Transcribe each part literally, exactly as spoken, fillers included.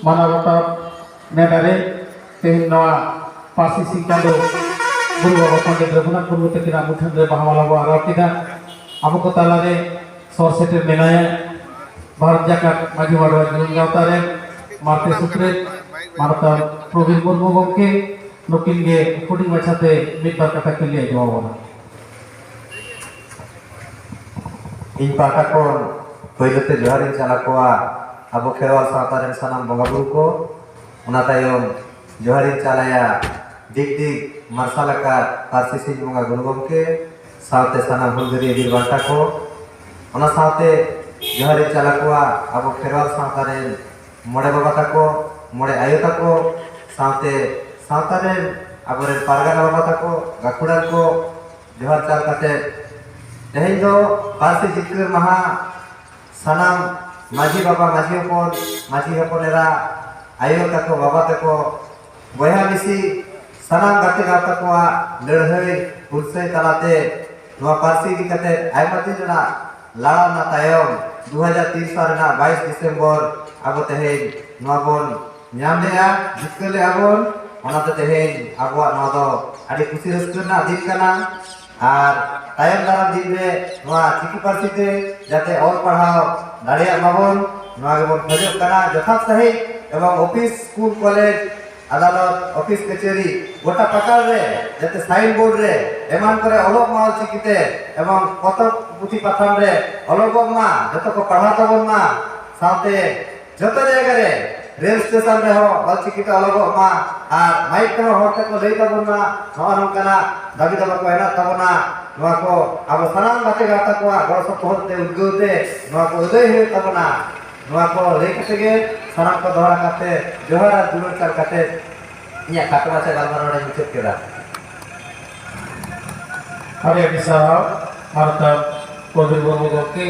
ᱢᱟᱱᱟᱣ ᱵᱟᱛᱟᱣ ᱱᱮᱰᱟ ᱨᱮ ᱛᱮᱦᱮᱧ ᱱᱚᱣᱟ ᱯᱟᱹᱨᱥᱤ ᱥᱤᱧ ᱪᱟᱸᱫᱚ ᱜᱩᱨᱩ ᱵᱟᱵᱟ ᱯᱚᱱᱰᱤᱛ ᱨᱚᱜᱷᱩᱱᱟᱛᱷ ᱢᱩᱨᱢᱩ ᱛᱟᱹᱠᱤᱱᱟᱜ ᱢᱩᱴᱷᱟᱹᱱ ᱨᱮ ᱵᱟᱦᱟ ᱢᱟᱞᱟ ᱵᱚ ᱟᱨᱟᱣ ᱠᱮᱫᱟ᱾ ᱟᱵᱚ ᱠᱚ ᱛᱟᱞᱟᱨᱮ ᱥᱚᱨ ᱥᱮᱴᱮᱨ ᱢᱮᱱᱟᱭᱟ ᱵᱷᱟᱨᱚᱛ ᱡᱟᱠᱟᱛ ᱢᱟᱹᱡᱷᱤ ᱢᱟᱰᱣᱟ ᱡᱩᱣᱟᱹᱱ ᱜᱟᱶᱛᱟ ᱨᱮ ᱢᱟᱨᱛᱮ ᱥᱩᱛᱨᱮᱛ ᱢᱟᱱᱚᱛᱟᱱ ᱯᱨᱚᱵᱤᱨ ᱢᱩᱨᱢᱩ ᱜᱚᱢᱠᱮ᱾ ᱱᱩᱠᱤᱱ ᱜᱮ ᱦᱩᱰᱤᱧ ᱢᱟᱪᱷᱟᱛᱮ ᱢᱤᱫ ᱵᱟᱨ ᱠᱟᱛᱷᱟ ᱠᱤᱱ ᱞᱟᱹᱭ ᱟᱸᱡᱚᱢ ᱟᱵᱚᱱᱟ᱾ ᱤᱧ ᱯᱟᱦᱴᱟ ᱠᱷᱚᱱ ᱯᱳᱭᱞᱳ ᱛᱮ ᱡᱚᱦᱟᱨ ᱤᱧ ᱪᱟᱞ ᱟᱠᱚᱣᱟ ᱟᱵᱚ ᱠᱷᱮᱨᱣᱟᱞ ᱥᱟᱶᱛᱟ ᱨᱮᱱ ᱥᱟᱱᱟᱢ ᱵᱚᱸᱜᱟ ᱵᱩᱨᱩ ᱠᱚ᱾ ᱚᱱᱟ ᱛᱟᱭᱚᱢ ᱡᱚᱦᱟᱨ ᱤᱧ ᱪᱟᱞ ᱟᱭᱟ ᱰᱤᱜᱽ ᱰᱤᱜᱽ ᱢᱟᱨᱥᱟᱞ ᱟᱠᱟᱫ ᱯᱟᱹᱨᱥᱤ ᱥᱤᱧ ᱵᱚᱸᱜᱟ ᱜᱩᱨᱩ ᱜᱚᱢᱠᱮ ᱥᱟᱶᱛᱮ ᱥᱟᱱᱟᱢ ᱦᱩᱞᱜᱟᱹᱨᱤᱭᱟᱹ ᱵᱤᱨ ᱵᱟᱱᱴᱟ ᱠᱚ᱾ ᱚᱱᱟ ᱥᱟᱶᱛᱮ ᱡᱚᱦᱟᱨ ᱤᱧ ᱪᱟᱞ ᱟᱠᱚᱣᱟ ᱟᱵᱚ ᱠᱷᱮᱨᱣᱟᱞ ᱥᱟᱶᱛᱟ ᱨᱮᱱ ᱢᱚᱬᱮ ᱵᱟᱵᱟ ᱛᱟᱠᱚ, ᱢᱚᱬᱮ ᱟᱭᱳ ᱛᱟᱠᱚ, ᱥᱟᱶᱛᱮ ᱥᱟᱶᱛᱟ ᱨᱮᱱ ᱟᱵᱚᱨᱮᱱ ᱯᱟᱨᱜᱟᱱᱟ ᱵᱟᱵᱟ ᱛᱟᱠᱚ, ᱜᱟᱹᱠᱷᱩᱲᱟᱱ ᱠᱚ, ᱡᱚᱦᱟᱨ ᱪᱟᱞ ᱠᱟᱛᱮ ᱛᱮᱦᱮᱧ ᱫᱚ ᱯᱟᱹᱨᱥᱤ ᱡᱤᱛᱠᱟᱹᱨ ᱢᱟᱦᱟ᱾ ᱥᱟᱱᱟᱢ ᱢᱟᱹᱡᱷᱤ ᱵᱟᱵᱟ, ᱢᱟᱹᱡᱷᱤ ᱦᱚᱯᱚᱱ, ᱢᱟᱹᱡᱷᱤ ᱦᱚᱯᱚᱱ ᱮᱨᱟ, ᱟᱭᱳ ᱛᱟᱠᱚ, ᱵᱟᱵᱟ ᱛᱟᱠᱚ, ᱵᱚᱭᱦᱟ ᱢᱤᱥᱤ, ᱥᱟᱱᱟᱢ ᱜᱟᱛᱮ ᱜᱟᱶᱛᱟ ᱠᱚᱣᱟᱜ ᱞᱟᱹᱲᱦᱟᱹᱭ ᱦᱩᱞᱥᱟᱹᱭ ᱛᱟᱞᱟᱛᱮ ᱱᱚᱣᱟ ᱯᱟᱹᱨᱥᱤ ᱤᱫᱤ ᱠᱟᱛᱮ ᱟᱭᱢᱟ ᱫᱤᱱ ᱨᱮᱱᱟᱜ ᱞᱟᱲᱟᱣᱱᱟ ᱛᱟᱭᱚᱢ ᱫᱩ ᱦᱟᱡᱟᱨ ᱛᱤᱱ ᱥᱟᱞ ᱨᱮᱱᱟᱜ ᱵᱟᱭᱤᱥ ᱰᱤᱥᱮᱢᱵᱚᱨ ᱟᱵᱚ ᱛᱮᱦᱮᱧ ᱱᱚᱣᱟ ᱵᱚᱱ ᱧᱟᱢ ᱞᱮᱜᱼᱟ, ᱡᱤᱛᱠᱟᱹᱨ ᱞᱮᱜᱼᱟ ᱵᱚᱱ᱾ ᱚᱱᱟᱛᱮ ᱛᱮᱦᱮᱧ ᱟᱵᱚᱣᱟᱜ ᱱᱚᱣᱟ ᱫᱚ ᱟᱹᱰᱤ ᱠᱩᱥᱤ ᱨᱟᱹᱥᱠᱟᱹ ᱨᱮᱱᱟᱜ ᱫᱤᱱ ᱠᱟᱱᱟ᱾ ᱟᱨ ᱛᱟᱭᱚᱢ ᱫᱟᱨᱟᱢ ᱫᱤᱱ ᱨᱮ ᱱᱚᱣᱟ ᱪᱤᱠᱤ ᱯᱟᱹᱨᱥᱤ ᱛᱮ ᱡᱟᱛᱮ ᱚᱞ ᱯᱟᱲᱦᱟᱣ ᱫᱟᱲᱮᱭᱟᱜ ᱢᱟᱵᱚᱱ, ᱱᱚᱣᱟ ᱜᱮᱵᱚᱱ ᱠᱷᱚᱡᱚᱜ ᱠᱟᱱᱟ᱾ ᱡᱚᱛᱷᱟᱛ ᱥᱟᱺᱦᱤᱡ ᱮᱵᱚᱝ ᱚᱯᱷᱤᱥ, ᱥᱠᱩᱞ, ᱠᱚᱞᱮᱡᱽ, ᱟᱫᱟᱞᱚᱛ, ᱚᱯᱷᱤᱥ, ᱠᱟᱹᱪᱷᱟᱹᱨᱤ, ᱜᱚᱴᱟ ᱯᱟᱠᱟᱲ ᱨᱮ ᱡᱟᱛᱮ ᱥᱟᱭᱤᱱ ᱵᱳᱨᱰ ᱨᱮ ᱮᱢᱟᱱ ᱠᱚᱨᱮ ᱚᱞᱚᱜ ᱢᱟ ᱚᱞᱪᱤᱠᱤ ᱛᱮ, ᱮᱵᱚᱝ ᱯᱚᱛᱚᱵ ᱯᱩᱛᱷᱤ ᱯᱟᱛᱷᱟᱢ ᱨᱮ ᱚᱞᱚᱜᱚᱜ ᱢᱟ, ᱡᱚᱛᱚ ᱠᱚ ᱯᱟᱲᱦᱟᱣ ᱛᱟᱵᱚᱱ ᱢᱟ, ᱥᱟᱶᱛᱮ ᱡᱚᱛᱚ ᱡᱟᱭᱜᱟ ᱨᱮ ᱨᱮᱞ ᱥᱴᱮᱥᱚᱱ ᱨᱮᱦᱚᱸ ᱚᱞᱪᱤᱠᱤ ᱛᱮ ᱚᱞᱚᱜᱚᱜ ᱢᱟ ᱟᱨ ᱢᱟᱭᱤᱠ ᱛᱮᱦᱚᱸ ᱦᱚᱲ ᱛᱮᱠᱚ ᱞᱟᱹᱭ ᱛᱟᱵᱚᱱ ᱢᱟ᱾ ᱱᱚᱜᱼᱚ ᱱᱚᱝᱠᱟᱱᱟᱜ ᱫᱟᱹᱵᱤ ᱫᱟᱵᱟ ᱠᱚ ᱦᱮᱱᱟᱜ ᱛᱟᱵᱚᱱᱟ᱾ ᱱᱚᱣᱟ ᱠᱚ ᱟᱵᱚ ᱥᱟᱱᱟᱢ ᱜᱟᱛᱮ ᱜᱟᱶᱛᱟ ᱠᱚᱣᱟᱜ ᱜᱚᱲᱚ ᱥᱚᱯᱚᱦᱚᱫ ᱛᱮ, ᱩᱫᱽᱜᱟᱹᱣ ᱛᱮ ᱱᱚᱣᱟ ᱠᱚ ᱟᱹᱫᱟᱹᱭ ᱦᱩᱭᱩᱜ ᱛᱟᱵᱚᱱᱟ᱾ ᱱᱚᱣᱟ ᱠᱚ ᱞᱟᱹᱭ ᱠᱟᱛᱮ ᱜᱮ ᱥᱟᱱᱟᱢ ᱠᱚ ᱫᱚᱦᱲᱟ ᱠᱟᱛᱮ ᱡᱚᱦᱟᱨ ᱟᱨ ᱫᱩᱞᱟᱹᱲ ᱪᱟᱞ ᱠᱟᱛᱮ ᱤᱧᱟᱹᱜ ᱠᱷᱟᱴᱚ ᱢᱟᱪᱷᱟ ᱜᱟᱞᱢᱟᱨᱟᱣ ᱱᱚᱰᱮᱧ ᱢᱩᱪᱟᱹᱫ ᱠᱮᱫᱟ᱾ ᱟᱹᱰᱤ ᱟᱹᱰᱤ ᱥᱟᱨᱦᱟᱣ ᱢᱟᱱᱚᱛᱟᱱ ᱯᱨᱚᱵᱤᱨ ᱢᱩᱨᱢᱩ ᱜᱚᱢᱠᱮ᱾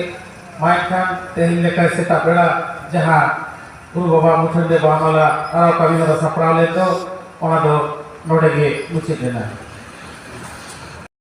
ᱢᱟ ᱮᱱᱠᱷᱟᱱ ᱛᱮᱦᱮᱧ ᱞᱮᱠᱟ ᱥᱮᱛᱟᱜ ᱵᱮᱲᱟ ᱡᱟᱦᱟᱸ ᱜᱩᱨᱩ ᱵᱟᱵᱟ ᱢᱩᱴᱷᱟᱹᱱ ᱨᱮ ᱵᱟᱦᱟ ᱢᱟᱞᱟ ᱟᱨᱟᱣ ᱠᱟᱹᱢᱤ ᱦᱚᱨᱟ ᱥᱟᱯᱲᱟᱣ ᱞᱮᱱ ᱫᱚ, ᱚᱱᱟ ᱫᱚ ᱱᱚᱰᱮ ᱜᱮ ᱢᱩᱪᱟᱹᱫ ᱮᱱᱟ᱾